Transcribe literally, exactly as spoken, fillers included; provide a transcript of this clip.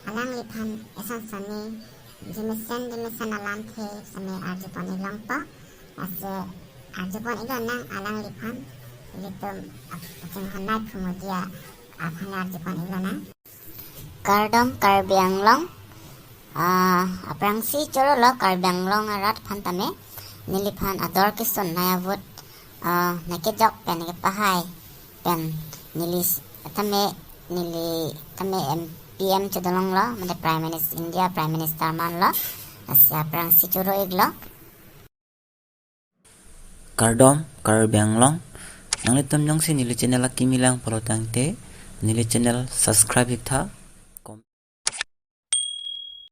Alangliphan eson sonni jemesen jemesen alamthe seme arjupon-ik longpo. Lasi arjupon-ik lonang alangliphan. Ilitum ap-, kachinghon Narendra Modi aphan arjupon-ik lonang. Kardom Karbi Anglong. Ah, aphrangsi choro lo Karbi Anglong arat aphan tame. Neliphan ador kesung nai avut, ah, nangkejok pen nangkepahai pen neli s-, tame, neli tame M P M chodolonglo, mane Prime Minister, India Prime Minister manlo. Lasi aphrangsi choro-iklo. Kardom Karbi Anglong. Nanglitum jongsi neli channel akimi lang pulo tangte, neli channel subscribe-iktha.